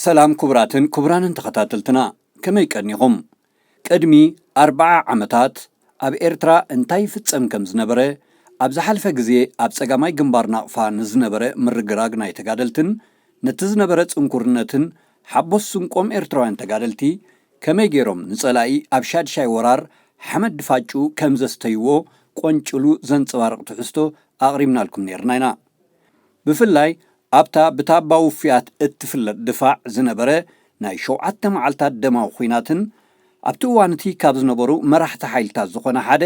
ሰላም ክቡራትን ክቡራንን ተኸታተልትና፣ ከመይ ቀኒኹም? ቅድሚ ኣርብዓ ዓመታት ኣብ ኤርትራ እንታይ ይፍጸም ከም ዝነበረ፣ ኣብ ዝሓልፈ ግዜ ኣብ ጸጋማይ ግንባር ናቕፋ ንዝነበረ ምርግራግ ናይ ተጋደልትን ነቲ ዝነበረ ጽንኩርነትን ሓቦስ ስንቆም ኤርትራውያን ተጋደልቲ ከመይ ገይሮም ንጸላኢ ኣብ ሻድሻይ ወራር ሓመድ ድፋጩ ከም ዘስተይዎ ቆንጭሉ ዘንጸባርቕ ትሕዝቶ ኣቕሪብናልኩም ነይርና ኢና። ብፍላይ ኣብታ ብታባ ውፍያት እትፍለጥ ድፋዕ ዝነበረ ናይ ሸውዓተ መዓልታት ደማዊ ኲናትን ኣብቲ እዋን እቲ ካብ ዝነበሩ መራሕቲ ሓይልታት ዝኾነ ሓደ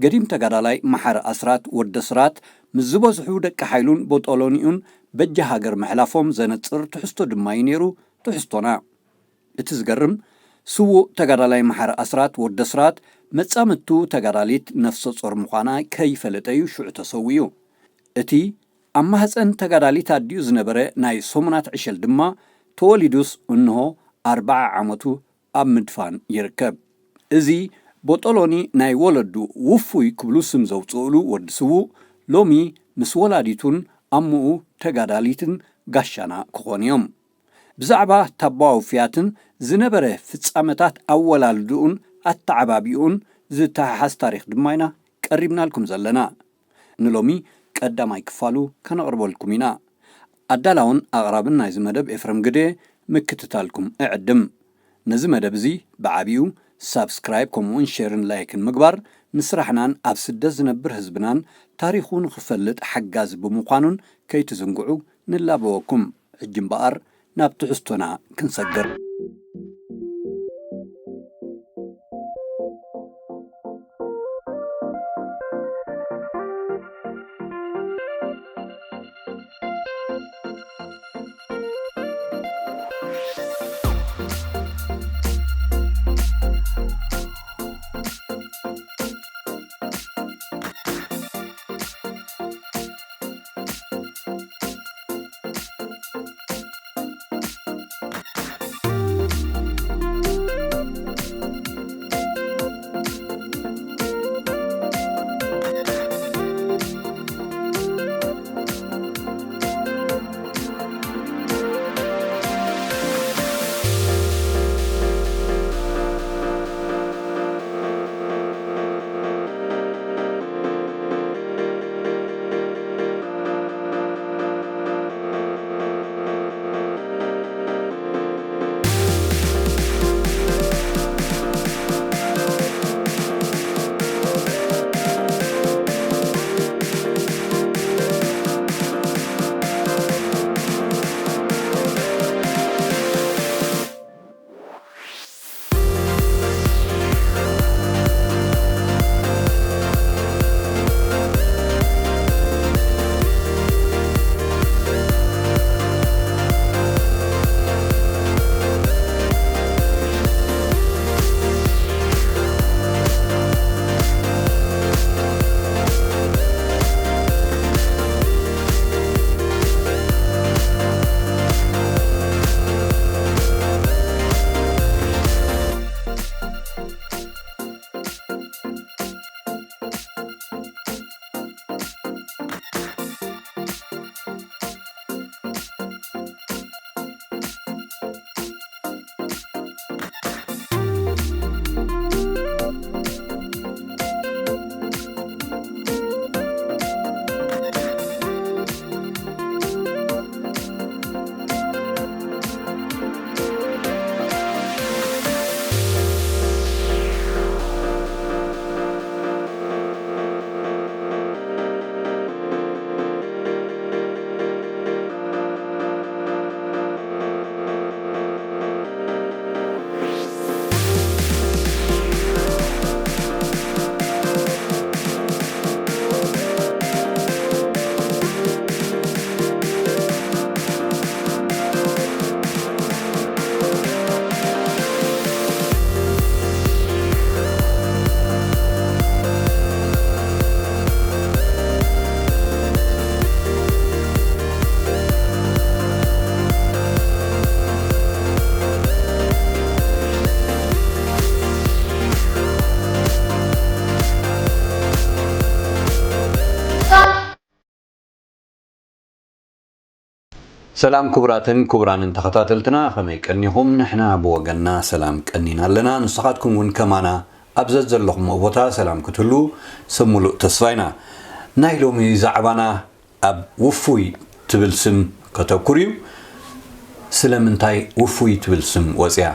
ገዲም ተጋዳላይ መሓሪ ኣስራት ወዲ ኣስራት ምስ ዝበዝሑ ደቂ ሓይሉን ቦጦሎኒኡን በጃ ሃገር ምሕላፎም ዘነጽር ትሕዝቶ ድማ እዩ ነይሩ ትሕዝቶና። እቲ ዝገርም፣ ስዉእ ተጋዳላይ መሓሪ ኣስራት ወዲ ኣስራት መጻምድቱ ተጋዳሊት ነፍሰ ጾር ምዃና ከይፈለጠ እዩ ሽዑ ተሰዊኡ። እቲ ኣብ ማህጸን ተጋዳሊት ኣዲኡ ዝነበረ ናይ ሰሙናት ዕሸል ድማ ተወሊዱስ እንሆ ኣርብዓ ዓመቱ ኣብ ምድፋን ይርከብ። እዚ ቦጦሎኒ ናይ ወለዱ ውፉይ ክብሉ ስም ዘውጽኡሉ ወዲ ስዉእ ሎሚ ምስ ወላዲቱን ኣምኡ ተጋዳሊትን ጋሻና ክኾኑ እዮም። ብዛዕባ ታባዊ ውፍያትን ዝነበረ ፍጻመታት ኣወላልድኡን ኣተዓባቢኡን ዝተሓሓዝ ታሪኽ ድማ ኢና ቀሪብናልኩም ዘለና። ንሎሚ ቀዳማይ ክፋሉ ከነቕርበልኩም ኢና። ኣዳላውን ኣቕራብን ናይዚ መደብ ኤፍረም ግደ፣ ምክትታልኩም እዕድም። ነዚ መደብ እዚ ብዓቢኡ ሳብስክራይብ ከምኡውን ሼርን ላይክን ምግባር ንስራሕናን ኣብ ስደት ዝነብር ህዝብናን ታሪኹ ንኽፈልጥ ሓጋዚ ብምዃኑን ከይትዝንግዑ ንላበወኩም። ሕጂ እምበኣር ናብ ትሕዝቶና ክንሰግር። ሰላም ክቡራትን ክቡራንን ተኸታተልትና፣ ከመይ ቀኒኹም? ንሕና ብወገንና ሰላም ቀኒና ኣለና። ንስኻትኩም እውን ከማና ኣብ ዘዘለኹምዎ ቦታ ሰላም ክትህሉ ሰብ ሙሉእ ተስፋ ኢና። ናይ ሎሚ ዛዕባና ኣብ ውፉይ ትብል ስም ከተኩር እዩ። ስለምንታይ ውፉይ ትብል ስም ወፅያ?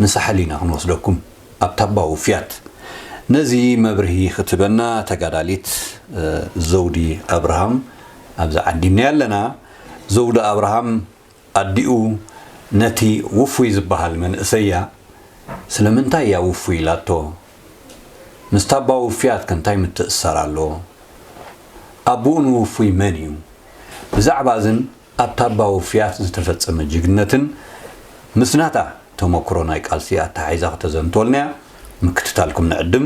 ንሳሕል ኢና ክንወስደኩም ኣብ ታባ ውፍያት። ነዚ መብርሂ ክትበና ተጋዳሊት፣ እ፣ ዘውዲ ኣብርሃም ኣብዚ ዓዲምና ኣለና። ዘውዲ ኣብርሃም ኣዲኡ ነቲ ውፉይ ዝበሃል መንእሰያ ስለምንታይ እያ ውፉይ ኢላቶ? ምስ ታባ ውፍያት ከ እንታይ ምትእስሳር ኣለዎ? ኣቦኡ ንውፉይ መን እዩ? ብዛዕባ እዝን ኣብ ታባ ውፍያት ዝተፈጸመ ጅግነትን ምስ ናታ ተመክሮ ናይ ቃልሲ ኣተሓሒዛ ክተዘንትወልና እያ። ምክትታልኩም ንዕድም።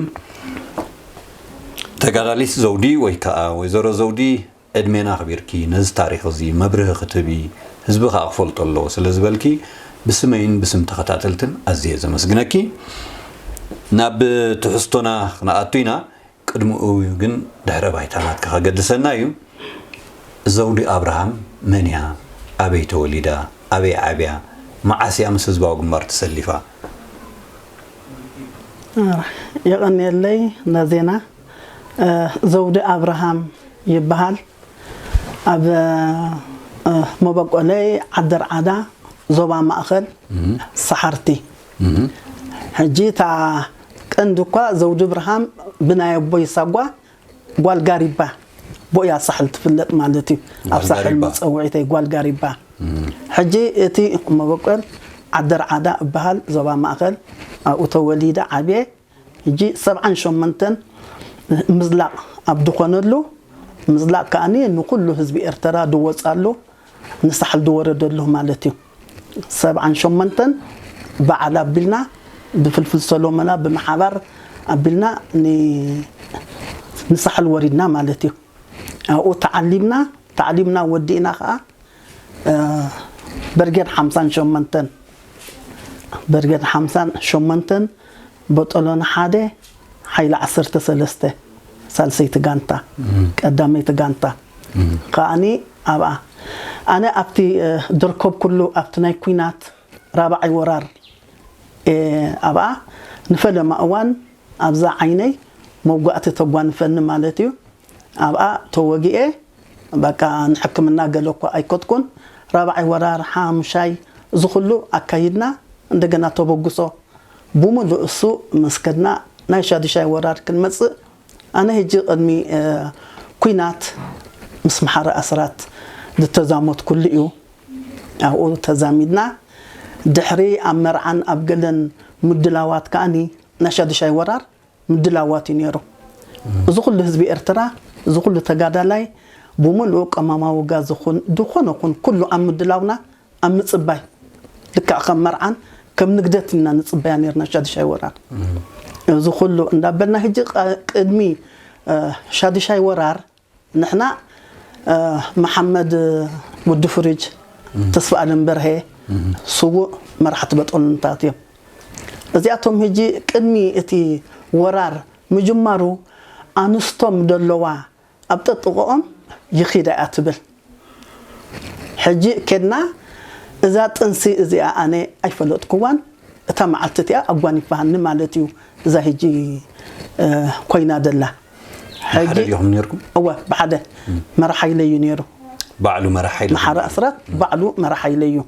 ተጋዳሊት ዘውዲ ወይ ከኣ ወይዘሮ ዘውዲ፣ ዕድሜና ኣኽቢርኪ ነዚ ታሪኽ እዚ መብርሂ ክትህቢ፣ ህዝቢ ከኣ ክፈልጦ ኣለዎ ስለ ዝበልኪ፣ ብስመይን ብስም ተኸታተልትን ኣዝየ ዘመስግነኪ። ናብ ትሕዝቶና ክንኣቱ ኢና። ቅድሚኡ ግን ድሕረ ባይታ ናትኪ ከገድሰና እዩ። ዘውዲ ኣብርሃም መን እያ? ኣበይ ተወሊዳ? ኣበይ ዓብያ? መዓስ እያ ምስ ህዝባዊ ግንባር ተሰሊፋ? የቐንየለይ ነዜና። እ፣ ዘውዲ ኣብርሃም ይበሃል። ኣብ፣ እ፣ መበቆለይ ዓዲ ኣርዓዳ፣ ዞባ ማእኸል፣ ሰሓርቲ። ሕጂ እታ ቀንዲ እኳ ዘውዲ ኣብርሃም ብናይ ኣቦይ ሳጓ ጓል ጋሪባ፣ ብኡ እያ ሳሕል ትፍለጥ ማለት እዩ። ኣብ ጓል ሳሕል ጋሪባ። መጸውዒተይ ጓል ጋሪባ። ሕጂ እቲ መበቆል ዓዲ ኣርዓዳ እበሃል፣ ዞባ ማእኸል፣ ኣብኡ ተወሊደ ዓብየ። ሕጂ ሰብዓን ሸሞንተን ምዝላቕ ኣብ ዝኾነሉ፣ ምዝላቕ ከኣኒ ንኹሉ ህዝቢ ኤርትራ ድወጻሉ፣ ንሳሕል ድወረደሉ ማለት እዩ። ሰብዓን ሸሞንተን በዓል ኣቢልና፣ ብፍልፍል ሰሎሞና ብምሓባር ኣቢልና ን-፣ ንሳሕል ወሪድና ማለት እዩ። ኣብኡ ተዓሊምና፣ ተዓሊምና ወዲእና ኸኣ፣ እ፣ በርጌድ ሓምሳን ሸሞንተን፣ በርጌድ ሓምሳን ሸሞንተን፣ በጠሎን ሓደ፣ ሓይሊ ዓሰርተ ሰለስተ፣ ሳልሰይቲ ጋንታ፣ ቀዳመይቲ ጋንታ። ከኣኒ ኣብኣ፣ ኣነ ኣብቲ፣ እ፣ ድርከብኩሉ ኣብቲ ናይ ኲናት ራብዓይ ወራር፣ እ፣ ኣብኣ ንፈለማ እዋን ኣብዛ ዓይነይ መውጋእቲ ተጓንፈኒ ማለት እዩ። ኣብኣ ተወጊኤ፣ በቃ ንሕክምና ገለ እኳ ኣይከድኩን። ራብዓይ ወራር፣ ሓሙሻይ፣ እዚ ኩሉ ኣካይድና፣ እንደገና ተበግሶ ብሙሉእ እሱ ምስ ከድና ናይ ሻዱሻይ ወራር ክንመጽእ፣ ኣነ ሕጂ ቅድሚ፣ እ፣ ኲናት ምስ መሓሪ ኣስራት ዝተዛመትኩሉ እዩ። ኣብኡ ተዛሚድና፣ ድሕሪ ኣብ መርዓን ኣብ ገለን ምድላዋት ከኣኒ ናይ ሻዱሻይ ወራር ምድላዋት እዩ ነይሩ። እዚ ኩሉ ህዝቢ ኤርትራ፣ እዚ ኩሉ ተጋዳላይ ብሙሉእ ቀማማዊ ጋዝ ይኹን፣ ዝኾነ ኹን ኩሉ ኣብ ምድላውና፣ ኣብ ምጽባይ፣ ልክዕ ከም መርዓን ከም ንግደት ኢና ንጽበያ ነርና ሻዱሻይ ወራር። እዚ ኩሉ እንዳበልና፣ ሕጂ ቐ-፣ ቅድሚ፣ እ፣ ሻዱሻይ ወራር ንሕና፣ እ፣ መሓመድ ወዲ ፍሪጅ፣ ተስፋኣለም በርሄ፣ ስዉእ፣ መራሕቲ በጠሎንታት እዮም። እዚኣቶም ሕጂ ቅድሚ እቲ ወራር ምጅማሩ ኣንስቶም ደለዋ ኣብ ጠጥቕኦም ይኺዳ እያ ትብል። ሕጂ ኬድና እዛ ጥንሲ እዚኣ ኣነ ኣይፈለጥኩዋን፣ እታ መዓልቲ እቲኣ ኣጓኒፋሃኒ ማለት እዩ። እዛ ሕጂ፣ እ፣ ኮይና ደላ። ሕጂ ብሓደ ዲኹም ነርኩም? እወ፣ ብሓደ። መራሕ ሓይለ እዩ ነይሩ። ባዕሉ መራሕ ሓይለ። መሓሪ ኣስራት ባዕሉ መራሕ ሓይለ እዩ።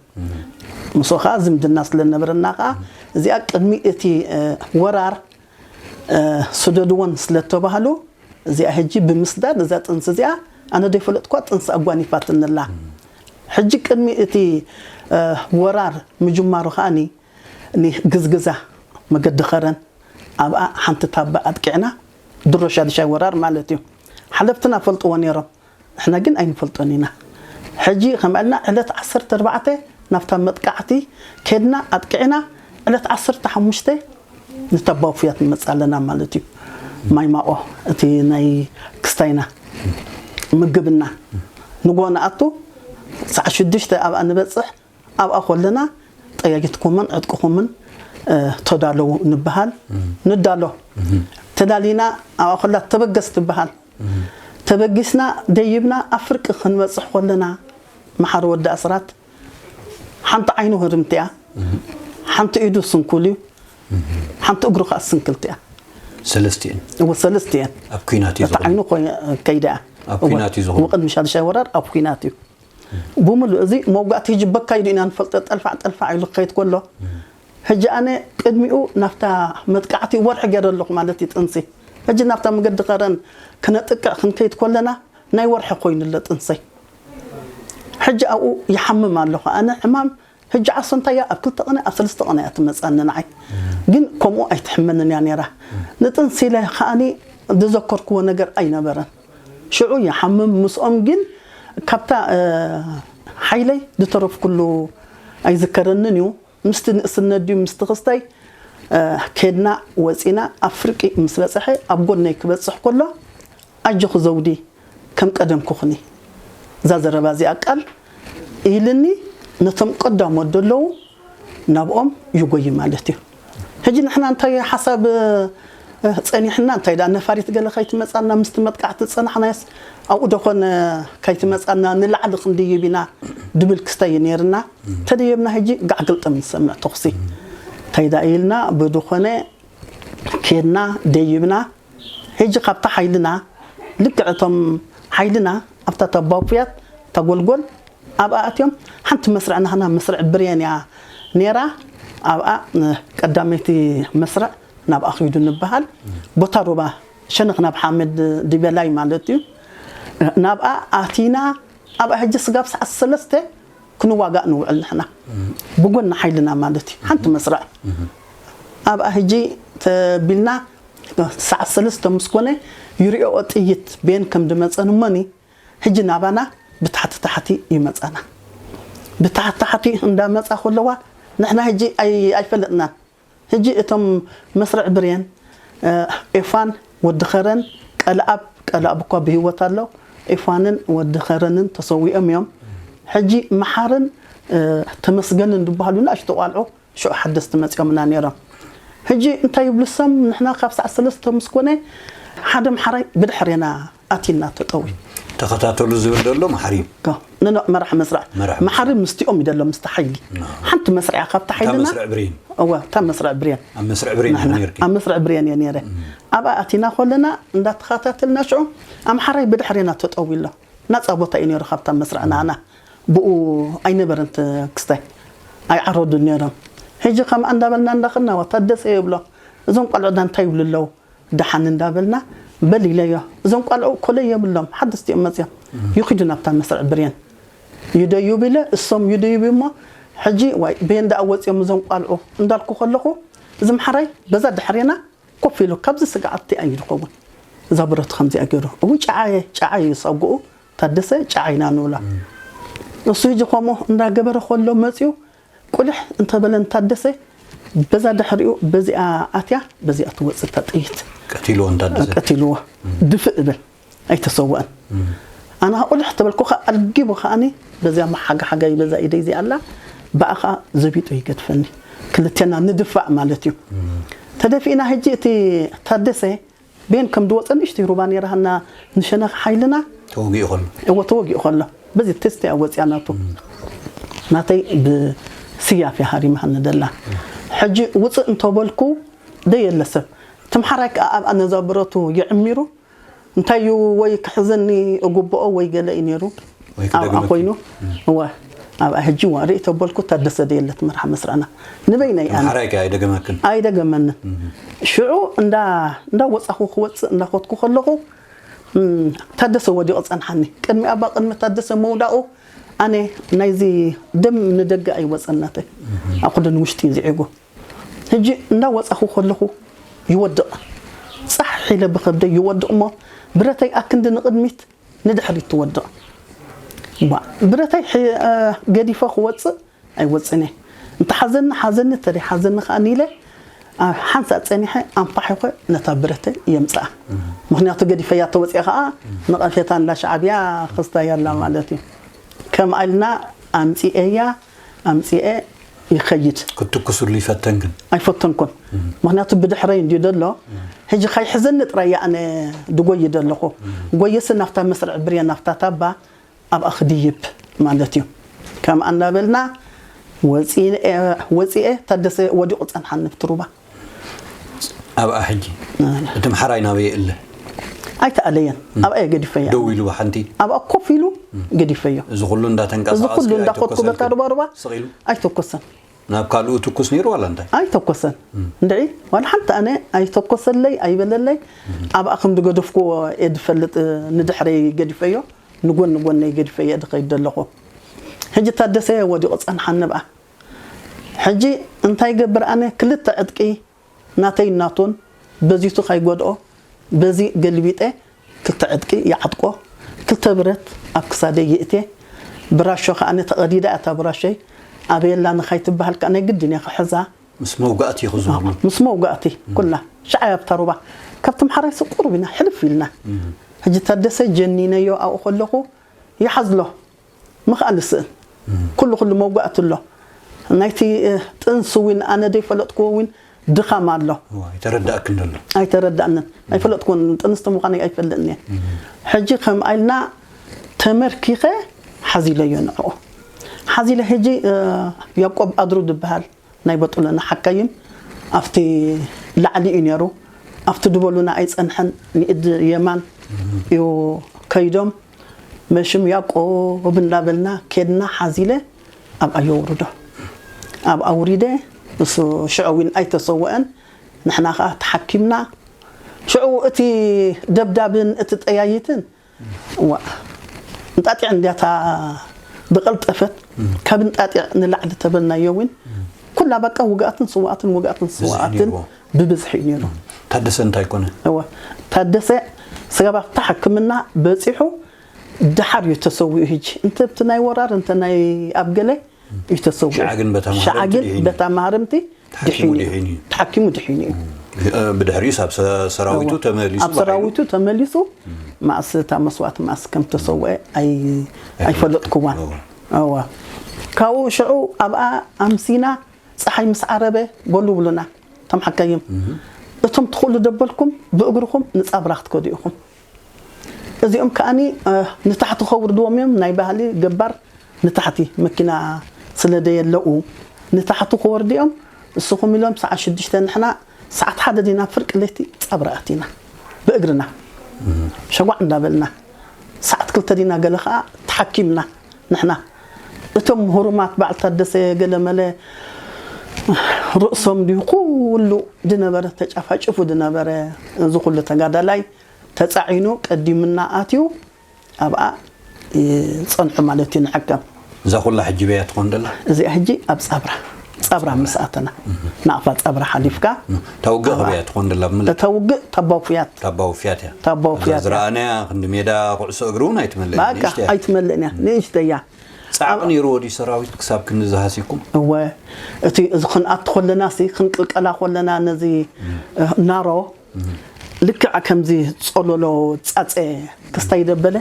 ምስኡ ኸዓ ዝምድና ስለ ነበረና ኸዓ፣ እዚኣ ቅድሚ እቲ፣ እ፣ ወራር፣ እ፣ ስደድወን ስለ ተባህሉ፣ እዚኣ ሕጂ ብምስዳድ እዛ ጥንሲ እዚኣ ኣነ ደይፈለጥኳ ጥንሲ ኣጓኒፋትኒ ኣላ። ሕጂ ቅድሚ እቲ፣ እ፣ ወራር ምጅማሩ ኸኣኒ፣ ንግዝግዛ መገዲ ኸረን ኣብኣ ሓንቲ ታባ ኣጥቂዕና፣ ድሮ ሻድሻይ ወራር ማለት እዩ። ሓለፍትና ፈልጥዎ ነይሮም፣ ንሕና ግን ኣይንፈልጦን ኢና። ሕጂ ከም ኣልና ዕለት ዓሰርተ ኣርባዕተ ናብታ መጥቃዕቲ ከድና ኣጥቂዕና፣ ዕለት ዓሰርተ ሓሙሽተ ንታባ ውፍያት ንመጽእ ኣለና ማለት እዩ። ማይ ማቆ እቲ ናይ ክስታይና ምግብና ንጎ ንኣቱ፣ ሰዓት ሽዱሽተ ኣብኣ ንበጽሕ። ኣብኣ ኮለና ጠያይትኩምን ዕጥቅኹምን፣ እ፣ ተዳለዉ ንበሃል። ንዳሎ። ተዳሊና ኣብኣ ኮላ ተበገስ ትበሃል። ተበጊስና ደይብና ኣብ ፍርቂ ክንበጽሕ ኮለና መሓሪ ወዲ ኣስራት ሓንቲ ዓይኑ ህርምቲ እያ፣ ሓንቲ ኢዱ ስንኩል እዩ፣ ሓንቲ እግሩ ከዓ ስንክልቲ እያ። ሰለስቲኤን እወ ሰለስቲኤን ኣብ ኩናት እዩ እቲ ዝኹን ዓይኑ ኮይ- ከይዳ እያ። ኣብ ኩናት እዩ ዝኹን። ወቅድሚ ሻድሻይ ወራር ኣብ ኩናት እዩ። ብሙሉ እዚ መውጋእቲ ህጂ በካይዱ ኢና ንፈልጦ፣ ጠልፋዕ ጠልፋዕ ኢሉ ክኸይድ ከሎ ሕጂ ኣነ ቅድሚኡ ናብታ መጥቃዕቲ ወርሒ ገይረ ኣለኹ ማለት እዩ ጥንሲ። ሕጂ ናብታ መገዲ ከረን ክነጥቅዕ ክንከይድ ከለና ናይ ወርሒ ኮይኑ ኣሎ ጥንሰይ። ሕጂ ኣብኡ ይሓምም ኣለኹ ኣነ ሕማም። ሕጂ ዓሶ እንታይ እያ ኣብ ክልተ ቀነ ኣብ ሰለስተ ቀነ እያ ትመፃኒ ንዓይ። ግን ከምኡ ኣይትሕመንን እያ ነይራ። ንጥንሲ ኢለ ከዓኒ ዝዘከርክዎ ነገር ኣይነበረን። ሽዑ ይሓምም ምስኦም ግን ካብታ ሓይለይ ዝተረፍኩሉ ኣይዝከረንን እዩ። ምስቲ ንእስነት ድዩ ምስቲ ክስታይ ከድና ወፂና ኣብ ፍርቂ ምስ በፅሐ ኣብ ጎነይ ክበፅሕ ከሎ ኣጆኺ ዘውዲ ከም ቀደምኩ ኩኒ። እዛ ዘረባ እዚኣ ቃል ኢልኒ ነቶም ቀዳሞት ዘለዉ ናብኦም ይጎይ ማለት እዩ። ሕጂ ንሕና እንታይ ሓሳብ ጸኒሕና እንታይ ደኣ ነፋሪት ገለ ከይትመጻና ምስቲ መጥቃዕቲ ዝጸናሕናዮስ ኣብኡ ደኾነ ከይትመጻና ንላዕሊ ክንድይብ ኢና ድብል ክስታይ እዩ ነይርና። ተደየብና ሕጂ ጋዕ ግልጥም ንሰምዕ ተኹሲ እንታይ ደኣ ኢልና ብድኾነ ኬድና ደይብና። ሕጂ ካብታ ሓይልና ልክዕ እቶም ሓይልና ኣብታ ተባፉያት ተጎልጎል ኣብኣ ኣትዮም ሓንቲ መስርዕ ናህና መስርዕ ብሬን እያ ነይራ። ኣብኣ ቀዳመይቲ መስርዕ ናብኣ ኺዱ ንበሃል ቦታ ሩባ ሸነኽ ናብ ሓመድ ድበላይ ማለት እዩ። ናብኣ ኣቲና ኣብኣ ሕጂ ስጋብ ሰዓት ሰለስተ ክንዋጋእ ንውዕል ንሕና ብጎኒ ሓይልና ማለት እዩ። ሓንቲ መስርዕ ኣብኣ ሕጂ ተቢልና ሰዓት ሰለስተ ምስ ኮነ ይሪኦ ጥይት ቤን ከም ድመፀን እሞኒ ሕጂ ናባና ብታሕቲ ታሕቲ ይመፃና። ብታሕቲ ታሕቲ እንዳመፃ ከለዋ ንሕና ሕጂ ኣይፈለጥናን። ሕጂ እቶም መስርዕ ብሬን ኤፋን ወዲ ኸረን ቀልኣብ ቀልኣብ እኳ ብህይወት ኣሎ። ኤፋንን ወዲ ኸረንን ተሰዊኦም እዮም። ሕጂ መሓርን ተመስገንን ዝበሃሉ ንኣሽቱ ቋልዑ ሽዑ ሓደስቲ መፂኦምና ነይሮም። ሕጂ እንታይ ይብሉ ሰም ንሕና ካብ ሰዓት ሰለስተ ምስ ኮነ ሓደ መሓራይ ብድሕሬና ኣቲና ተጠዊ ተኸታተሉ ዝብል ዘሎ መሓሪ እዩ። ነኖ መራሕ መስርዕ መራሕ መሓሪ ምስቲኦም ይደሎ ምስቲ ሓይሊ ሓንቲ መስርዕ እያ ካብቲ ሓይልና መስርዕ ብሬን እወ እታ መስርዕ ብሬን ኣብ መስርዕ ብሬን ኢኻ ነርኪ ኣብ መስርዕ ብሬን እየ ነይረ። ኣብኣ ኣቲና ከለና እንዳተኸታተልና ሽዑ ኣምሓራይ ብድሕሬና ተጠዊ ኣሎ። ናፃ ቦታ እዩ ነይሩ ካብታ መስርዕ ንዓና ብኡ ኣይነበረን ክስታይ ኣይዓረዱን ነይሮም። ሕጂ ከምኣ እንዳበልና እንዳኸድና ወታደሰ የብሎ እዞም ቆልዑ ዳ እንታይ ይብሉ ኣለዉ ደሓን እንዳበልና በል ኢለዮ። እዞም ቆልዑ ኮለይ የብሎም ሓደስቲ እዮም መፅዮም ይኺዱ ናብታ መስርዕ ብሬን ይደዩብ ኢለ እሶም ይደዩብ እሞ ሕጂ ዋይ በየን ደኣ ወፅዮም እዞም ቆልዑ እንዳልኩ ከለኹ እዚ ምሓራይ በዛ ድሕሬና ኮፍ ኢሉ ካብዚ ስግኣቲ ኣይድኸውን እዛ ብረት ከምዚኣ ገይሩ እው ጨዓየ ጨዓየ ሰጉኡ ታደሰ ጨዓይና ንብላ እሱ ሕጂ ከምኡ እንዳገበረ ከሎ መፅዩ ቁልሕ እንተበለ ንታደሰ በዛ ድሕሪኡ በዚኣ ኣትያ በዚኣ ትወፅእ እታ ጥይት ቀቲልዎ እንታደሰ ቀቲልዎ ድፍእ እብል ኣይተሰወአን ኣነ ቁልሕ ተበልኩ ከዓ ኣልጊቡ ከዓኒ በዚኣ መሓጋሓጋይ በዛ ኢደይ እዚኣ ኣላ ብኣ ከዓ ዘቢጡ ይገድፈኒ ክልቴና ንድፋዕ ማለት እዩ ተደፊእና ሕጂ እቲ ታደሰ ቤን ከም ድወፀ ንእሽተይ ሩባ ነይራሃና ንሸነኽ ሓይልና ተወጊኡ ከሎ እወ ተወጊኡ ከሎ በዚ ቴስቲ እያ ወፅያ ናቱ ናተይ ብስያፍ እያ ሃሪማሃኒ ደላ ሕጂ ውፅእ እንተበልኩ ደየለ ሰብ ትምሓራይ ከዓ ኣብኣ ነዛ ብረቱ ይዕሚሩ እንታይ እዩ ወይ ክሕዘኒ እጉብኦ ወይ ገለ እዩ ነይሩ ወይ ኣብኣ ክደግመኪ። ኮይኑ እወ ኣብኣ ሕጂ ዋ ርኢ ተበልኩ ታደሰ ደየለት መርሓ መስርዕና ንበይነይ ኣነ ተምሓራይ ከ ኣይደገመክን ኣይደገመንን ሽዑ እንዳ እንዳ ወፃኹ ክወፅእ እንዳኸድኩ ከለኹ እም፣ ታደሰ ወዲቑ ፀንሓኒ ቅድሚ ኣባ ቅድሚ ታደሰ ምውዳቑ ኣነ ናይዚ ደም ንደገ ኣይወፀናተ ኣኹደ ንውሽጢ እዩ ዝዒጉ ሕጂ እንዳ ወፃኹ ከለኹ ይወድቕ ፃሕ ኢለ ብኸብደይ ይወድቕ እሞ ብረተይ ኣክንዲ ንቕድሚት ንድሕሪት ትወድቕ ዋ ብረተይ ገዲፈ ክወፅእ ኣይወፅእን እየ እንተ ሓዘኒ ሓዘኒ ተደይ ሓዘኒ ከዓ ኢለ ኣብ ሓንሳእ ፀኒሐ ኣንፋሒኸ ነታ ብረተ የምፅኣ ምክንያቱ ገዲፈያ ተወፅአ ከዓ ንቐፌታ እንዳ ሻዕብያ ክስታያ ኣላ ማለት እዩ ከም ኣልና ኣምፂኤያ ኣምፂኤ ይኸይድ ክትትኩስሉ ይፈተን ግን ኣይፈተንኩን ምክንያቱ ብድሕረይ እንድዩ ደሎ ሕጂ ካይሕዘኒ ጥራይ ኣነ ድጎይ ደለኹ ጎየሲ ናፍታ መስርዕ ብርየ ናፍታ ታባ ኣብኣ ክድይብ ማለት እዩ። ከምኣ እንዳበልና ወፂኤ ታደሰ ወዲቑ ፀንሓኒ ብትሩባ። ኣብኣ ሕጂ እቲ ምሓራይ ናበይ እለ? ኣይተኣለየን። ኣብኣ እየ ገዲፈያ። ደው ኢሉ ብሓንቲ ኣብኣ ኮፍ ኢሉ ገዲፈዮ። እዚ ኩሉ እንዳተንቀሳቐስኪ እዚ ኩሉ እንዳኸድኩ ኣይተኮሰልክን? በታ ሩባሩባ ስቕ ኢሉ ኣይተኮሰን። ናብ ካልኡ ትኩስ ነይሩ ዋላ እንታይ? ኣይተኮሰን። እንድዒ ዋላ ሓንቲ ኣነ ኣይተኮሰለይ ኣይበለለይ። ኣብኣ ከም ዝገደፍኩዎ እየ ዝፈልጥ። ንድሕረይ ገዲፈዮ፣ ንጎን ንጎነይ ገዲፈዮ እየ ዝኸይድ ዘለኹ። ሕጂ ታደሰ ወዲቑ ጸንሓኒ ብኣ። ሕጂ እንታይ ይገብር ኣነ ክልተ ዕጥቂ ናተይ ናቱን በዚቱ ከይጎድኦ በዚ ገልቢጠ ክልተ ዕጥቂ ይዓጥቆ፣ ክልተ ብረት ኣብ ክሳደይ ይእቴ፣ ብራሾ ከኣ ተቐዲዳ እታ ብራሾይ ኣበየላ ንኻይትበሃል ከኣ ናይ ግድን እየ ክሕዛ። ምስ መውጋእቲ ክዝብሉ ምስ መውጋእቲ ኩላ ሻዓይ ኣብታ ሩባ ካብቲ ምሓራይሲ ቁሩብ ኢና ሕልፍ ኢልና። ሕጂ ታደሰ ጀኒነዮ ኣብኡ ከለኹ ይሓዝሎ ምኽኣል ስእን ኩሉ ኩሉ መውጋእቲ ኣሎ። ናይቲ እ፣ ጥንሲ እውን ኣነ ዘይፈለጥክዎ እውን ድኻም ኣሎ። እዋ፣ ይተረዳእክን ዘሎ ኣይተረዳእንን ኣይፈለጥኩን። ጥንስቲ ምዃነይ ኣይፈልጥን እየ። ሕጂ ከም ኣይልና ተመርኪኸ ሓዚለዮ ንዕኡ ሓዚለ። ሕጂ እ፣ ያቆብ ኣድሩ ዝበሃል ናይ በጡለና ሓካይም ኣብቲ ላዕሊ እዩ ነይሩ። ኣብቲ ድበሉና ኣይጸንሐን። ንኢድ የማን እዩ ከይዶም መሽም ያቆብ እንዳበልና ኬድና ሓዚለ ኣብ ኣየውርዶ ኣብ ኣውሪደ። እሱ ሽዑ እውን ኣይተሰወአን። ንሕና ከዓ ተሓኪምና። ሽዑ እቲ ደብዳብን እቲ ጠያይትን ዋ እንጣጢዕ እንዲያታ ዝቐልጠፈት ካብ እንጣጢዕ ንላዕሊ ተበልናዮ እውን ኩላ በቃ ውግኣትን ስውኣትን ውግኣትን ስውኣትን ነይርዎ። ብብዝሒ እዩ ነይሩ። ታደሰ እንታይ ኮነ? እወ ታደሰ ስጋብ ኣብታ ሕክምና በፂሑ ደሓር እዩ ተሰዊኡ። ሕጂ እንተ ብቲ ናይ ወራር እንተ ናይ ኣብ ገለ እዩ ተሰዊኡ። ሽዓ ግን በታ ሽዓ ማህረምቲ ግን ድሒኑ። በታ ማህረምቲ ተሓኪሙ ድሒኑ እዩ። ድሒኑ እዩ። ተሓኪሙ ድሒኑ እዩ። እ፣ ብድሕሪኡ ኣብ ሰ- ሰራዊቱ እወ። ተመሊሱ ኣብ ሰራዊቱ ተመሊሱ ማእስ እታ መስዋእቲ ማእስ ከም ተሰውአ ኣይ- ኣይፈለጥኩዋን። እወ። እወ ካብኡ ሽዑ ኣብኣ ኣምሲና ፀሓይ ምስ ዓረበ በሉ ብሉና እቶም ሓካይም። እቶም ትኽእሉ ደበልኩም ብእግርኹም ንፃብራ ክትከዱ ኢኹም። እዚኦም ከኣኒ እ፣ ንታሕቲ ከውርድዎም እዮም። ናይ ባህሊ ገባር ንታሕቲ መኪና ስለ ደየለዉ ንታሕቲ ክወርዱ እዮም። እስኹም ኢሎም ሰዓት ሽዱሽተ ንሕና ሰዓት ሓደ ዲና ፍርቂ ለይቲ ጻብራ ኣቲና ብእግርና ሸጓዕ እንዳበልና ሰዓት ክልተ ዲና ገለ ከዓ ተሓኪምና ንሕና። እቶም ህሩማት በዓል ታደሰ ገለመለ ርእሶም ድዩ ኩሉ ድነበረ ተጫፋጭፉ ድነበረ እዚ ኩሉ ተጋዳላይ ተጻዒኑ ቀዲምና ኣትዩ ኣብኣ ይጸንሑ ማለት እዩ ንሕከም። እዛ ኩላ ሕጂ በያ ትኾን ደላ? እዚኣ ሕጂ ኣብ ጻብራ ጻብራ ምስ ኣተና ናቕፋ ጻብራ ሓሊፍካ ታውግእ ከበያ ትኾን ደላ ብምለ ተውግእ ታባው ፍያት ታባው ፍያት እያ። ታባው ፍያት እያ። ዝረኣናያ ክንዲ ሜዳ ኩዕሶ እግሪ እውን ኣይትመልእን በቃ ንእሽተይ እያ። ኣይትመልእን እያ ንእሽተይ እያ። ጻዕቂ ነይርዎ ድዩ ሰራዊት ክሳብ ክንዲ ዝሃሲኩም? እወ እቲ እዚ ክንኣቱ ከለና ሲ ክንቅልቀላ ከለና ነዚ ናሮ ልክዕ ከምዚ ጸሎሎ ጻጸ ክስታይ ደበለ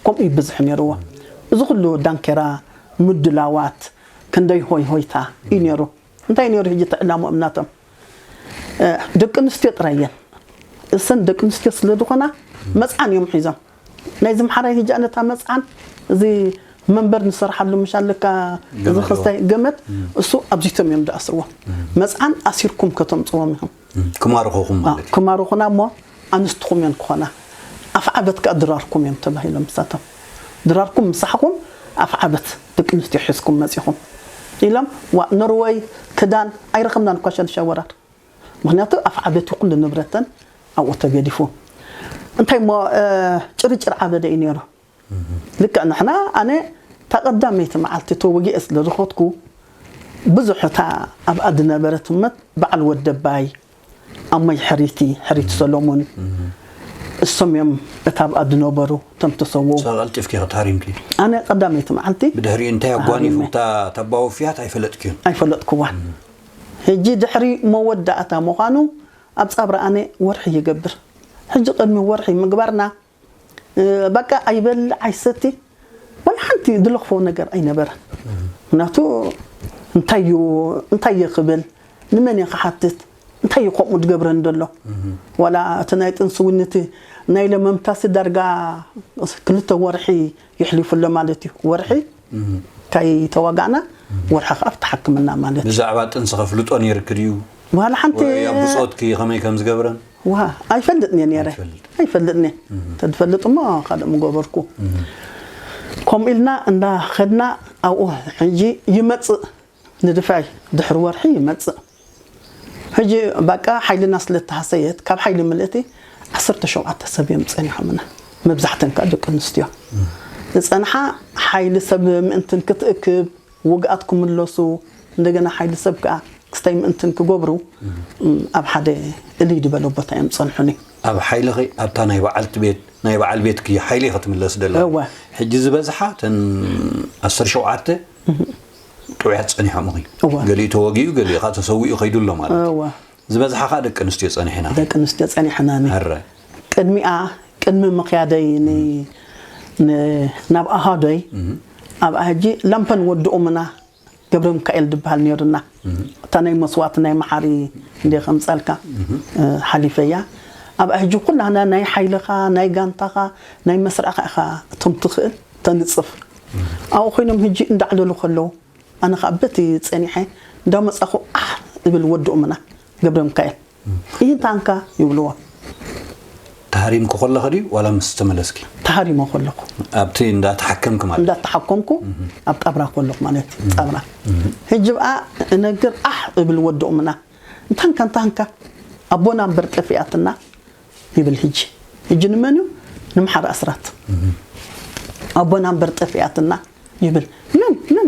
ከምኡ ይብዝሕ ነይርዎ። እዚ ኩሉ ዳንኬራ ምድላዋት ክንደይ ሆይ ሆይታ እዩ ነይሩ። እንታይ ነይሩ ሕጂ እቲ ዕላምኦም ናቶም ደቂ ኣንስትዮ ጥራይ እየን። እሰን ደቂ ኣንስትዮ ስለ ዝኾና መፅዓን እዮም ሒዞም። ናይዚ ምሓራይ ሕጂ ኣነታ መፅዓን እዚ መንበር ንሰርሓሉ ምሽ ኣለካ እዚ ገመድ ክስታይ ገመድ እሱ ኣብዚቶም እዮም ዝኣስርዎ። መፅዓን ኣሲርኩም ከተምፅዎም ኢኹም። ክማርኹኹም ማለት እዩ። ክማርኹና እሞ ኣንስትኹም እየን ክኾና። ኣፍዓበት ከኣ ድራርኩም እዮም ተባሂሎም ምሳቶም። ድራርኩም ምሳሕኹም ኣፍዓበት ደቂ ኣንስትዮ ሒዝኩም መፂኹም ኢሎም ዋ ኖርወይ ክዳን ኣይረኸብናን እኳ ሸንሻ ወራር። ምክንያቱ ኣፍዓበት እዩ ኩሉ ንብረተን ኣብኡ ተገዲፉ። እንታይ እሞ እ፣ ጭርጭር ዓበደ እዩ ነይሩ። ልክዕ ንሕና ኣነ እታ ቀዳመይቲ መዓልቲ ተወጊአ ስለ ዝኸድኩ ብዙሕ እታ ኣብኣ ዝነበረት እመት በዓል ወደባይ ኣሞይ ሕሪቲ ሕሪቲ ሰሎሞን እሶም እዮም እታ ኣብኣ ዝነበሩ እቶም ተሰወው። ቀልጢፍኪ ክትሃሪምኪ ኣነ ቀዳመይቲ መዓልቲ ብድሕሪኡ እንታይ ኣጓኒፉ እታ ተባወፍያት ኣይፈለጥክዮን። ኣይፈለጥክዋን። ሕጂ ድሕሪ መወዳእታ ምዃኑ ኣብ ጻብራ ኣነ ወርሒ ይገብር። ሕጂ ቅድሚ ወርሒ ምግባርና እ፣ በቃ ኣይበልዕ ኣይሰቲ ዋላ ሓንቲ ዝለኽፎ ነገር ኣይነበረን። ምክንያቱ እንታይ እዩ እንታይ እየ ክብል ንመን እየ ክሓትት እንታይ እዩ ከምኡ ዝገብረን ዘሎ። ዋላ እቲ ናይ ጥንሲ እውን እቲ ናይ ለመምታሲ ዳርጋ ክልተ ወርሒ ይሕሊፉ ኣሎ ማለት እዩ። ወርሒ ከይተዋጋእና ወርሒ ከዓ ኣብቲ ሓክምና ማለት እዩ። ብዛዕባ ጥንሲ ከፍልጦ ነይርክ ድዩ? ዋላ ሓንቲ ወይ ኣብ ብጾትኪ ከመይ ከም ዝገብረን? ዋ ኣይፈልጥን እየ ነይረ። ኣይፈልጥ። ኣይፈልጥን እየ። ተድፈልጥ እሞ ካልእ ምገበርኩ። ከምኡ ኢልና እንዳኸድና ኣብኡ ሕጂ ይመጽእ ንድፋይ ድሕሪ ወርሒ ይመጽእ። ሕጂ በቃ ሓይልና ስለተሃሰየት ካብ ሓይሊ ምልእቲ ዓሰርተ ሸውዓተ ሰብ እዮም ጸኒሖምና። መብዛሕተን ከዓ ደቂ ኣንስትዮ ዝጸንሓ ሓይሊ ሰብ ምእንትን ክትእክብ ውግኣት ክምለሱ እንደገና ሓይሊ ሰብ ከዓ ክስታይ ምእንትን ክገብሩ ኣብ ሓደ እልይ ዝበለ ቦታ እዮም ጸንሑኒ። ኣብ ሓይልኺ ኣብታ ናይ በዓልቲ ቤት ናይ በዓል ቤትኪ ሓይሊ ክትምለስ ደላ እወ። ሕጂ ዝበዝሓ ተን ዓሰርተ ሸውዓተ ጥዑያት ጸኒሖም ኺ እወ። ገሊኡ ተወጊኡ ገሊኡ ካ ተሰዊኡ ከይዱ ኣሎ ማለት እዩ። እወ። ዝበዝሓ ካ ደቂ ኣንስትዮ ጸኒሕና ደቂ ኣንስትዮ ጸኒሕናኒ ኣረ ቅድሚኣ ቅድሚ ምኽያደይ ን- ን- ናብ ኣሃዶይ ኣብኣ ሕጂ ላምፐን ወድኦምና ገብረ ሚካኤል ዝበሃል ነይሩና እታ ናይ መስዋእቲ ናይ መሓሪ እንደ ከምፀልካ ሓሊፈያ ኣብኣ ሕጂ ኩላና ናይ ሓይልኻ ናይ ጋንታኻ ናይ መስርዕኻ ኢኻ እቶም ትኽእል ተንፅፍ ኣብኡ ኮይኖም ሕጂ እንዳዕለሉ ከለዉ ኣነ ከዓ በቲ ፀኒሐ እንዳመፃኹ ኣሕ እብል ወድኦምና ገብረ ሚካኤል ይህንታንካ ይብልዎ ተሃሪምኩ ከለኺ ድዩ ዋላ ምስ ተመለስኪ ተሃሪሞ ከለኹ ኣብቲ እንዳተሓከምክ ማለት እንዳተሓከምኩ ኣብ ጣብራ ከለኹ ማለት እዩ ጣብራ ሕጂ ብኣ እነግር ኣሕ እብል ወድኦምና እንታንካ እንታንካ ኣቦና እምበር ጠፊኣትና ይብል ሕጂ ሕጂ ንመን እዩ ንምሓር ኣስራት ኣቦና እምበር ጠፊኣትና ይብል ምን ምን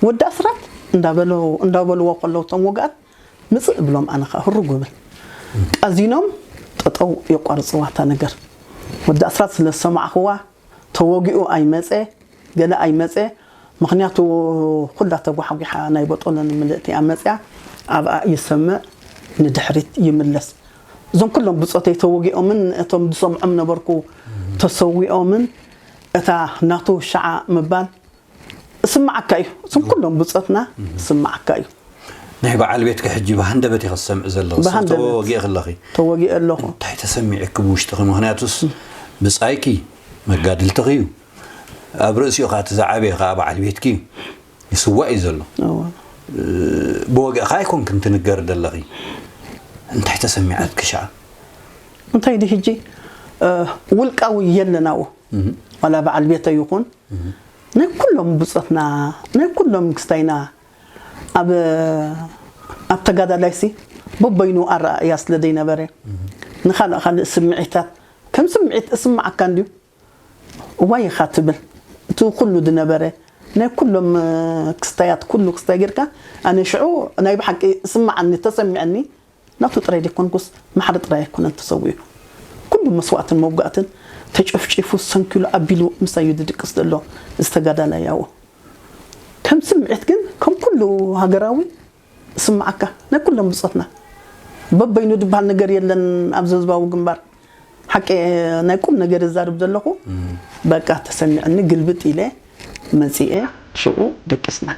ወዲ ኣስራት እንዳበሉ እንዳበልዎ ከለዉ እቶም ወግኣት ምፅእ እብሎም ኣነ ከዓ ህሩግ እብል ቃዚኖም ጠጠው የቋርፅዋ እታ ነገር ወዲ ኣስራት ስለ ዝሰማዕኽዋ ተወጊኡ ኣይመፀ ገለ ኣይመፀ ምኽንያቱ ኩላ ተጓሓጒሓ ናይ በጦሎኒ ምልእቲ እያ መፅያ ኣብኣ ይሰምዕ ንድሕሪት ይምለስ እዞም ኩሎም ብፆተይ ተወጊኦምን እቶም ዝሰምዖም ነበርኩ ተሰዊኦምን እታ ናቱ ሻዓ ምባል እስማዓካ እዩ እዞም ኩሎም ብፆትና እስማዓካ እዩ ናይ በዓል ቤትኪ ሕጂ ብሃንደበት ኢኺ ዝሰምዒ ዘለኺ ሰብ ብሃንደበት። ተወጊእኺ ኣለኺ ተወጊአ ኣለኹ እንታይ ተሰሚዑኪ ብውሽጥኺ ምኽንያቱስ ብጻይኪ መጋድልትኺ እዩ ኣብ ርእሲኡ ከዓ እቲ ዝዓበየ ከዓ በዓል ቤትኪ እዩ ይስዋእ እዩ ዘሎ እወ። ብወግእኻ ኣይኮንክን ትንገሪ ዘለኺ እንታይ ተሰሚዓትኪ ሻዓ እንታይ ዲ ሕጂ እ፣ ውልቃዊ የለናዎ ዋላ በዓል ቤተ ይኹን ናይ ኩሎም ብፆትና ናይ ኩሎም ክስታይና ኣብ ኣብ ተጋዳላይሲ በበይኑ ኣረኣእያ ስለ ዘይነበረ ንኻልእ ካልእ ስምዒታት ከም ስምዒት እስማዓካ እንድዩ እዋይ ኢኻ ትብል እቲ ኩሉ ዝነበረ ናይ ኩሎም እ፣ ክስታያት ኩሉ ክስታይ ጌርካ ኣነ ሽዑ ናይ ብሓቂ ስማዓኒ ተሰሚዐኒ ናቱ ጥራይ ዘይኮንኩስ ማሕሪ ጥራይ ኣይኮነን ተሰዊኡ ኩሉ መስዋእትን መውጋእትን ተጨፍጪፉ ሰንኪሉ ኣቢሉ ምሳዩ ዝድቅስ ዘሎ ዝተጋዳላይ ያው ከም ስምዒት ግን ከም ኩሉ ሃገራዊ ስማዓካ ናይ ኩሎም ብጾትና በበይኑ ዝበሃል ነገር የለን ኣብዚ ህዝባዊ ግንባር ሓቂ ናይ ቁም ነገር እዛርብ ዘለኹ በቃ ተሰሚዕኒ ግልብጥ ኢለ መጺኤ ሽዑ ደቂስና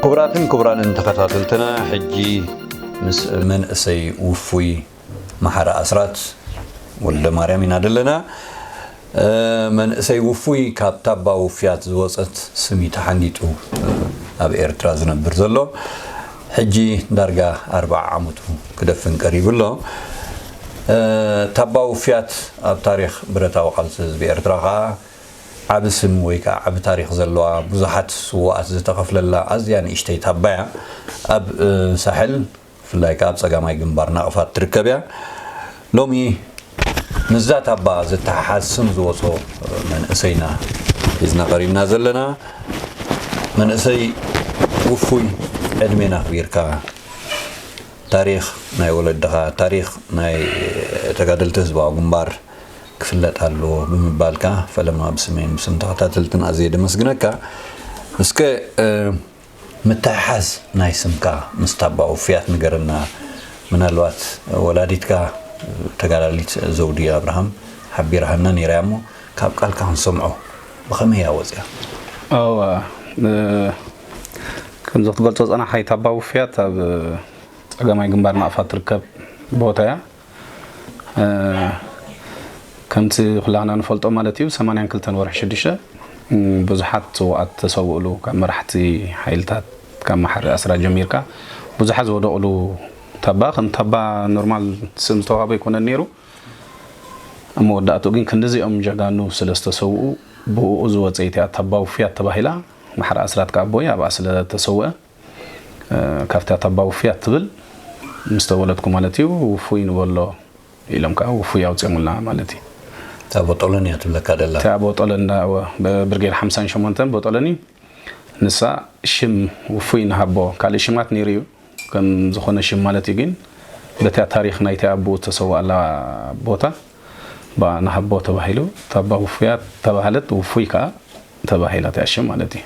ክቡራትን ክቡራንን ተኸታተልትና ሕጂ ምስ መንእሰይ ውፉይ መሓረ ኣስራት ወልደ ማርያም ኢና ዘለና መንእሰይ ውፉይ ካብ ታባ ውፍያት ዝወፀት ስሚ ተሓንዲጡ ኣብ ኤርትራ ዝነብር ዘሎ ሕጂ ዳርጋ ኣርባዓ ዓመቱ ክደፍን ቀሪቡ ኣሎ ታባ ውፍያት ኣብ ታሪክ ብረታዊ ቃልሲ ህዝቢ ኤርትራ ከዓ ዓቢ ስም ወይ ከዓ ዓቢ ታሪክ ዘለዋ ብዙሓት ስዋኣት ዝተኸፍለላ ኣዝያ ንእሽተይ ታባ እያ ኣብ ሳሕል ብፍላይ ከዓ ኣብ ፀጋማይ ግንባር ናቕፋት ትርከብ እያ ሎሚ ምስዛ ታባ ዝተሓሓዝ ስም ዝወፆ መንእሰይና ሒዝና ቀሪብና ዘለና መንእሰይ ውፉይ ዕድሜና ኣኽቢርካ ታሪኽ ናይ ወለድኻ፣ ታሪኽ ናይ ተጋደልቲ ህዝባዊ ግንባር ክፍለጥ ኣለዎ ብምባልካ፣ ፈለማ ብስመይን ብስም ተኸታተልትን ኣዝየ ደመስግነካ። እስከ፣ እ፣ ምትሕሓዝ ናይ ስምካ ምስ ታባ ውፍያት ንገረና። ምናልባት ወላዲትካ ተጋዳሊት ዘውዲ ኣብርሃም ሓቢራሃና ነይራ እያ እሞ፣ ካብ ቃልካ ክንሰምዖ። ብኸመይ እያ ወፂኣ? እዋ፣ እ፣ ከምዚ ክትገልጾ ዝጸናሕካይ፣ ታባ ውፍያት ኣብ ጸጋማይ ግንባር ናቕፋ ትርከብ ቦታ እያ። እ፣ ከምቲ ኩላህና ንፈልጦ ማለት እዩ፣ ሰማንያን ክልተን ወርሒ ሽዱሽተ፣ እ፣ ብዙሓት ስውኣት ተሰውእሉ፣ ካብ መራሕቲ ሓይልታት፣ ካብ መሓሪ ኣስራ ጀሚርካ ብዙሓት ዝወደቕሉ ታባ፣ ከም ታባ ኖርማል ስም ዝተዋህቦ ኣይኮነን ነይሩ። ኣብ መወዳእትኡ ግን ክንድዚኦም ጀጋኑ ስለ ዝተሰውኡ፣ ብእኡ ዝወፀ እቲኣ ታባ ውፍያት ተባሂላ። መሓሪ ኣስራት ከኣ ኣቦይ ኣብኣ ስለ ተሰውአ፣ እ፣ ካብታ ታባ ውፍያት ትብል ምስ ተወለድኩ ማለት እዩ፣ ውፉይ ንበሎ ኢሎም ከኣ ውፉይ ኣውፅኦምልና ማለት እዩ። እታ ቦጦሎኒ እያ ትብለካ ደላ። እታ ቦጦሎኒ፣ እወ፣ ብ-፣ ብርጌድ ሓምሳን ሸሞንተን ቦጦሎኒ፣ ንሳ ሽም ውፉይ ንሃቦ፣ ካልእ ሽማት ነይሩ እዩ፣ ከም ዝኾነ ሽም ማለት እዩ፣ ግን በታ ታሪኽ ናይቲ ኣቦኡ ዝተሰውኣላ ቦታ ብኣ ንሃቦ ተባሂሉ፣ ታባ ውፉያት ተባህለት፣ ውፉይ ከኣ ተባሂላ እቲኣ ሽም ማለት እዩ።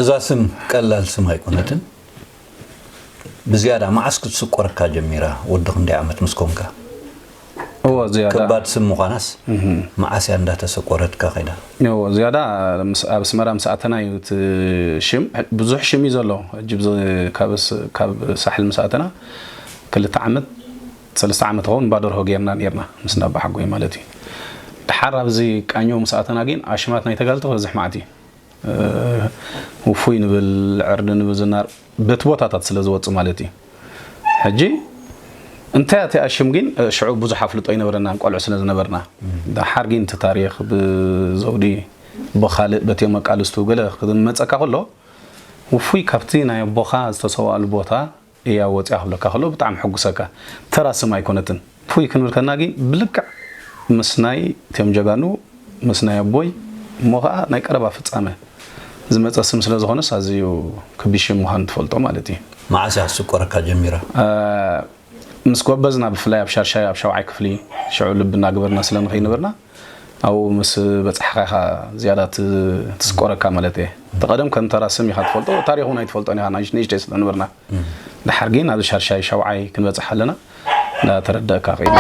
እዛ ስም ቀላል ስም ኣይኮነትን። ብዝያዳ መዓስ ክትስቆረካ ጀሚራ? ወዲ ክንደይ ዓመት ምስ ኮንካ? እዎ፣ ዝያዳ። ከባድ ስም ምዃናስ እህ። መዓስ እያ እንዳተሰቆረትካ ከይዳ? እዎ፣ ዝያዳ ምስ፣ ኣብ ኣስመራ ምስ ኣተና እዩ እቲ ሽም። ብዙሕ ሽም እዩ ዘሎ። ሕጂ ብዚ-፣ ካብ ስ-፣ ካብ ሳሕል ምስ ኣተና ክልተ ዓመት፣ ሰለስተ ዓመት ይኸውን ባዶ ደርሆ ጌርና ኔርና ምስ እንዳባ ሓጎይ ማለት እዩ። ድሓር ኣብዚ ቃኘው ምስ ኣተና ግን ኣሽማት ናይ ተጋልቲ ክበዝሕ መዓት እዩ። እ፣ ውፉይ ንብል፣ ዕርዲ ንብል፣ ዝናር በቲ ቦታታት ስለ ዝወጽእ ማለት እዩ። ሕጂ እንታይ እያ እቲኣ ሽም ግን፣ እ፣ ሽዑ ብዙሕ ኣፍልጦ ኣይነበረናን፣ ቆልዑ ስለ ዝነበርና። ደሓር ግን እቲ ታሪኽ ብዘውዲ፣ ብኻልእ በቲ መቃልስቱ ገለ ክመጸካ ከሎ፣ ውፉይ ካብቲ ናይ ኣቦኻ ዝተሰውኣሉ ቦታ እያ ወጽያ ክብለካ ከሎ ብጣዕሚ ሕጉሰካ። ተራ ስም ኣይኮነትን። ፉይ ክንብል ከና ግን ብልክዕ ምስ ናይ እቲኦም ጀጋኑ፣ ምስ ናይ ኣቦይ፣ እሞ ኸዓ ናይ ቀረባ ፍጻመ ዝመጸ ስም ስለ ዝኾነስ ኣዝዩ ከቢድ ሽም ምዃኑ ትፈልጦ ማለት እዩ። መዓስ እያ ክትስቆረካ ጀሚራ? እ፣ ምስ ጎበዝና፣ ብፍላይ ኣብ ሻድሻይ፣ ኣብ ሻውዓይ ክፍሊ፣ ሽዑ ልቢ እናገበርና ስለ ንኸይድ ነበርና፣ ኣብኡ ምስ በጻሕካ ኢኻ ዝያዳ ት-፣ ትስቆረካ ማለት እየ። እቲ ቀደም ከም ተራ ስም ኢኻ ትፈልጦ፣ ታሪኽ እውን ኣይትፈልጦን ኢኻ፣ ንእሽ-፣ ንእሽተይ ስለ ነበርና። እም። ድሓር ግን ኣብዚ ሻድሻይ ሻውዓይ ክንበጽሕ ኣለና፣ እናተረደእካ ከይዱ።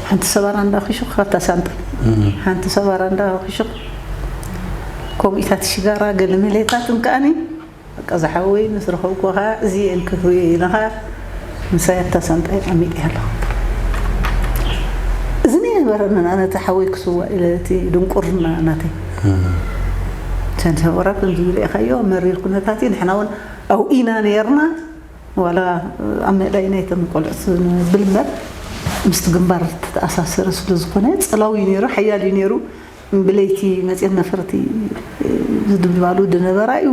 ሓንቲ ሰባራ እንዳ ክሹኽ ካብታ ሳንጣ፣ ሓንቲ ሰባራ እንዳ ክሹኽ፣ ከምኡታት ሽጋራ፣ ገለ መሌታት እንከኣኒ፣ በቃ ዝሓወይ ምስ ረኸብኩ ኸዓ እዚኤን ክህብዮ ኢለ ኸዓ ምሳይ ኣብታ ሳንጣይ ኣሚጠያ ኣለኹ። እዚ ነይነበረንን ኣነ እቲ ሓወይ ክስዋእ ኢለ እቲ ድንቁርና ናተይ። እም። ሰንሰ ወራብ ከምዚ ዝሪእኻዮ መሪር ኩነታት እዩ። ንሕና እውን ኣብኡ ኢና ነይርና። ዋላ ኣብ መእዳይ ናይቶም ቆልዑት ንብል እምበር ምስቲ ግንባር ዝተኣሳሰረ ስለ ዝኾነ ጸላዊ እዩ ነይሩ፣ ሓያል እዩ ነይሩ። ብለይቲ መጺኦም ነፈርቲ ዝድብድባሉ ዝነበራ እዩ።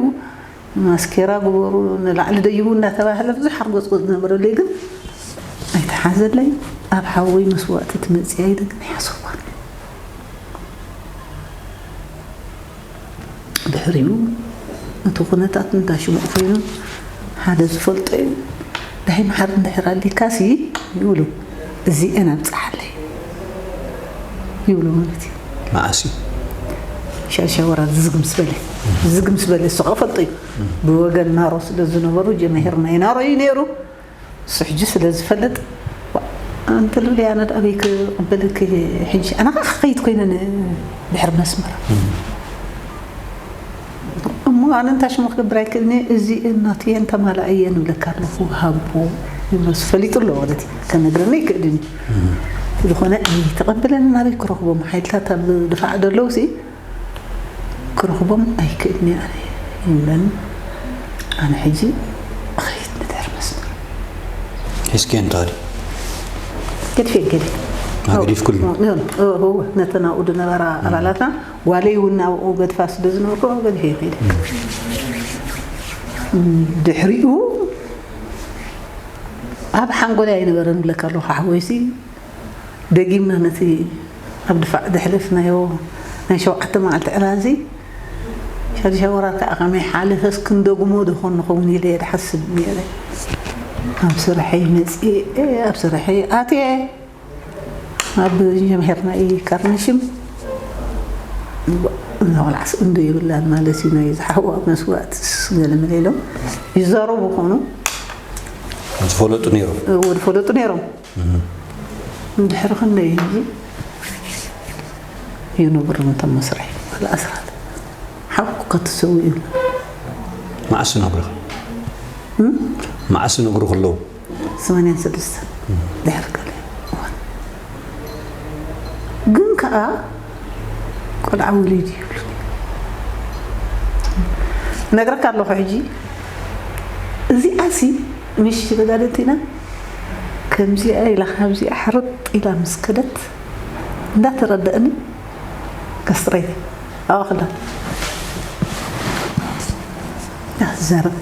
ማስኬራ ግበሩ፣ ንላዕሊ ደይቡ እናተባህለ ብዙሕ ሓርጎጽጎጽ ዝነበረሉ እዩ። ግን ኣይተሓዘለይ። ኣብ ሓወይ መስዋእቲ ትመጽእ ኢለ ግን ኣይሓሰብኳን። ድሕሪኡ እቲ ኩነታት እንታይ ሽሙቕ ኮይኑ ሓደ ዝፈልጦ እዩ። ዳይ መሓር እንድሕር ኣሊካሲ ይብሉ፣ እዚኤን ኣብጽሓለይ ይብሉ ማለት እዩ። መዓስ እዩ? ሻሻ ወራር ዝዝግ ምስ በለ፣ ዝዝግ ምስ በለ እሱ ኸፈልጦ እዩ። ብወገን ናሮ ስለ ዝነበሩ ጀማሂር ናይ ናሮ እዩ ነይሩ። እሱ ሕጂ ስለ ዝፈልጥ፣ ዋ፣ ኣንቲ ሉሊ፣ ኣነ ዶ ኣበይ ክቕበለኪ ሕጂ? ኣነ ኸዓ ክኸይድ ኮይነ ን-፣ ድሕሪ መስመር። እም። እሞ ኣነ እንታይ ሽሙ ክገብር ኣይክእልኒ፣ እዚ እናቱ እየን ተማላእ እየን እብለካ ኣለኹ፣ ሃቦ ይብሎ፣ ፈሊጡ ኣሎ ማለት እዩ። ከነግረኒ ኣይክእልን እዩ። እም። ዝኾነ ኣይተቐበለንን፣ ኣበይ ክረኽቦም? ሓይልታት ኣብ ድፋዕ ደለዉ ሲ፣ ክረኽቦም ኣይክእልን እየ ኣነ ይብለኒ። ኣነ ሕጂ እኸይድ ንድሕሪ መስመር። ሒዝክየን ትኸዲ? ገድፌ ገለ። ኣግዲፍኩሉ። ነተን ኣብኡ ዝነበራ ኣባላትና ጓለይ እውን ኣብኡ ገድፋ ስለ ዝነበርኩ ገዲፈ ይኸይደ። ድሕሪኡ ኣብ ሓንጎለይ ኣይነበረን ብለካ ኣለኹ ሓወይሲ። ደጊምና ነቲ ኣብ ድፋዕ ዘሕለፍናዮ ናይ ሸውዓተ መዓልቲ ዕላዚ ሻድሻይ ወራር ከዓ ከመይ ሓለፈስ ክንደግሞ ዶ ኾን ንኸውን ኢለ እየ ድሓስብ ነይረ። ኣብ ስርሐይ መፅየ፣ ኣብ ስርሐይ ኣትየ፣ ኣብ ጀምሄርና እዩ ካርነሽም። እዛ ቆልዓስ እንዶ የብላን ማለት እዩ፣ ናይ ዝሓዋ መስዋእትስ ገለ መለ ኢሎም ይዛረቡ ኾኑ። ዝፈለጡ ነይሮም። እዎ፣ ዝፈለጡ ነይሮም። እንድሕሪ ክንደይ ህጂ ይነብሩ ነቶም መስርሒ ካልእ ኣስራት ሓቁ ከተሰው እዩ። መዓስ ነግሩኻ? መዓስ ነግሩ ከለዉ? ሰማንያን ሰለስተ ድሕሪ ካልእ እዋን። ግን ከኣ ቆልዓ ወሊድ ይብሉ። ነግረካ ኣለኹ ሕጂ። እዚኣሲ ምሽ ተጋደልቲ ኢና። ከምዚኣ ኢላ ካብዚኣ ሕርጥ ኢላ ምስ ከደት እንዳተረደእኒ ከስትረይ ኣዋኽላ ኣዛረብ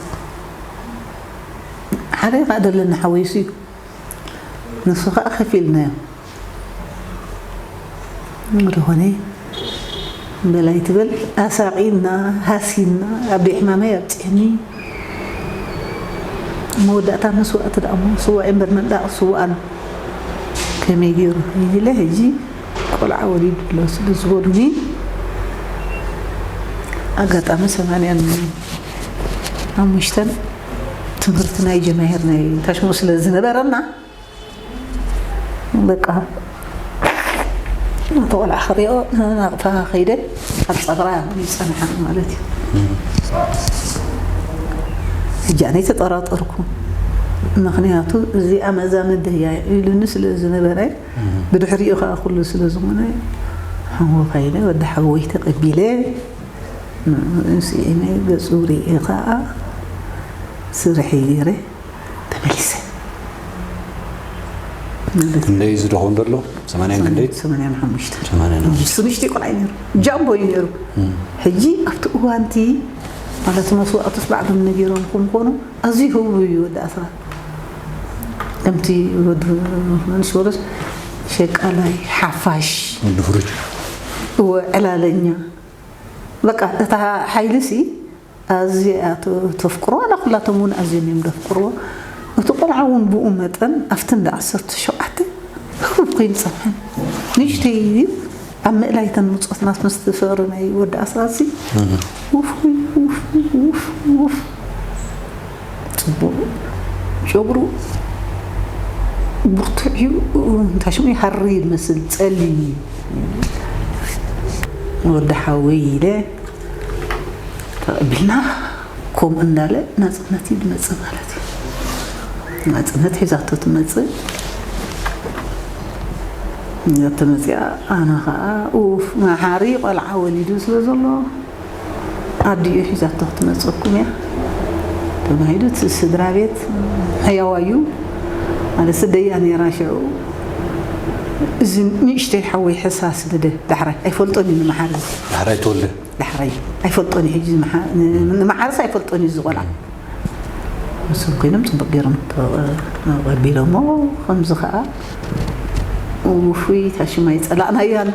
ሓደ ከዓ ደለና ሓወይሱ እዩ። ንሱ ከዓ ከፊልናዮ። እንግዲህ ሆነ በላይ ትበል ኣሳቂና ሃሲና ኣብ ሕማመይ ኣብፅሕኒ። መወዳእታ መስዋእቲ ደኣ እሞ ስዋእ እምበር መንዳቕ ስዋእ ኣሎ። ከመይ ገይሩ ኢለ ሕጂ ቆልዓ ወሊዱ ኣሎ ስለ ዝበሉኒ ኣጋጣሚ ሰማንያን ሓሙሽተን ትምህርቲ ናይ ጀማሂር ናይ ታሽሙ ስለ ዝነበረና በቃ ነቲ ቆልዓ ክሪኦ ናቕፋ ከይደ ኣብ ፀግራ ይፀንሓ ማለት እዩ። ሕጂ ኣነ ተጠራጠርኩ። ምክንያቱ እዚኣ መዛመዲ እያ ኢሉኒ ስለ ዝነበረ ብድሕሪኡ ከዓ ኩሉ ስለ ዝኾነ ሓወፋ ኢለ ወዲ ሓወይ ተቐቢለ ንዕኡ ስኢነ ገፁ ሪኤ ከዓ ስርሐይ ገይረ ተመሊሰ። ክንደይ እዩ ዝደኾን ዘሎ? ሰማንያን ክንደይ? ሰማንያን ሓሙሽተ። ሰማንያን ሓሙሽተ። ሽዱሽተ ቆልዓ እዩ ነይሩ። ጃምቦ እዩ ነይሩ። ሕጂ ኣብቲ እዋንቲ ማለት መስዋእቱስ ባዕሎም ነጊሮም ክምኾኑ ኣዝዩ ህቡብ እዩ ወዲ ኣስራት። ከምቲ ወዲ መንሽ ወረስ ሸቃላይ ሓፋሽ ወዲ ፍሩጅ። እወ ዕላለኛ በቃ እታ ሓይልሲ ኣዝያ እያ ተ- ተፍቅሮ ዋላ ኩላቶም እውን ኣዝዮም እዮም ዘፍቅርዎ። እቲ ቆልዓ እውን ብኡ መጠን ኣብቲ እንዳ ዓሰርተ ሸውዓተ ህቡብ ኮይኑ ፀንሐ። ንእሽተይ እዩ ኣብ ምእላይ ተን ምፆት ናት ምስቲ ፍቕሪ ናይ ወዲ ኣስራሲ ውፍ ውፍ ውፍ ውፍ ፅቡቕ ጨጉሩ ብርቱዕ እዩ። እንታይ ሽሙ እዩ? ሃሪ ዝመስል ፀሊም እዩ። ወዲ ሓወይ ኢለ ተቐቢልና ከምኡ እንዳለ ናፅነት እዩ ዝመፅእ ማለት እዩ። ናፅነት ሒዛቶ ትመፅእ። እዛ ተመፅኣ ኣነ ከዓ ኡፍ መሓሪ ቆልዓ ወሊዱ ስለ ዘሎ ኣዲኡ ሒዛቶ ክትመፀኩም እያ ተባሂሉ እቲ ስድራ ቤት ሕያዋ እዩ ማለት ስደያ ነይራ ሽዑ። እዚ ንእሽተይ ሓወይ ሕሳስ ልደ ዳሕራይ ኣይፈልጦን እዩ ንመሓሪ ዳሕራይ ተወልደ ዳሕራይ ኣይፈልጦን እዩ ሕጂ ንመሓርስ ኣይፈልጦን እዩ ዝቆልዓ። ንሶም ኮይኖም ፅቡቅ ገይሮም ተቐቢሎሞ። ከምዚ ከዓ ውፉይ ታሽማ ይፀላእናያን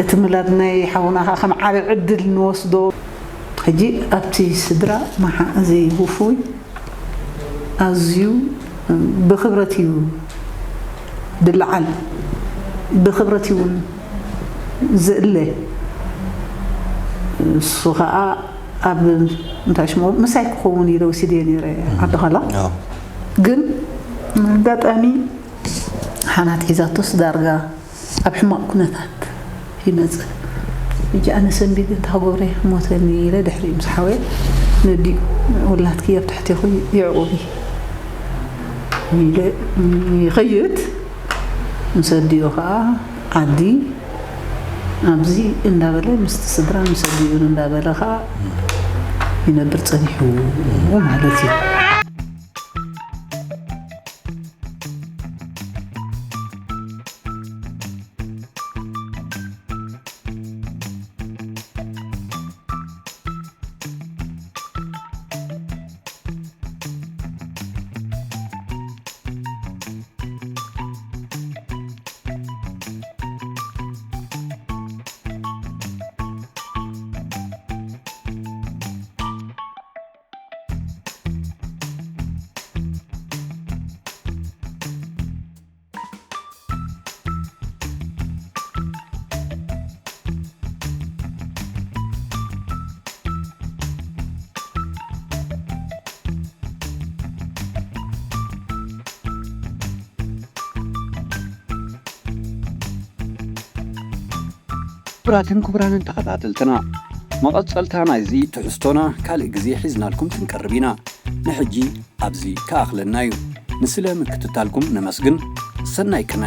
እቲ ምላድ ናይ ሓውና ከዓ ከም ዓብ ዕድል ንወስዶ። ሕጂ ኣብቲ ስድራ መሓ እዚ ውፉይ ኣዝዩ ብክብረት እዩ ድለዓል ብክብረት እውን ዝእለ። እሱ ከዓ ኣብ እንታይ ሽሞ ምሳይ ክኸውን ኢለ ወሲደ ነይረ ዓዲ ኸላ ግን ኣጋጣሚ ሓናት ሒዛቶስ ዳርጋ ኣብ ሕማቕ ኩነታት ይመፅእ። ሕጂ ኣነ ሰንቢደ እንተ ክገብረ ሞተኒ ኢለ ድሕሪኡ ምስ ሓወየ ነዲኡ ውላድኪ ኣብ ትሕቴኹ የዕቑቢ ኢለ ይኸይድ። ምስ ኣዲኡ ከዓ ዓዲ ኣብዚ እንዳበለ ምስቲ ስድራ ምስ ኣዲኡን እንዳበለ ከዓ ይነብር ፀኒሑ ማለት እዩ። ክቡራትን ክቡራንን ተኸታተልትና፣ መቐጸልታ ናይዚ ትሕዝቶና ካልእ ግዜ ሒዝናልኩም ክንቀርብ ኢና። ንሕጂ ኣብዚ ክኣኽለና እዩ። ንስለ ምክትታልኩም ነመስግን። ሰናይ ቅነ።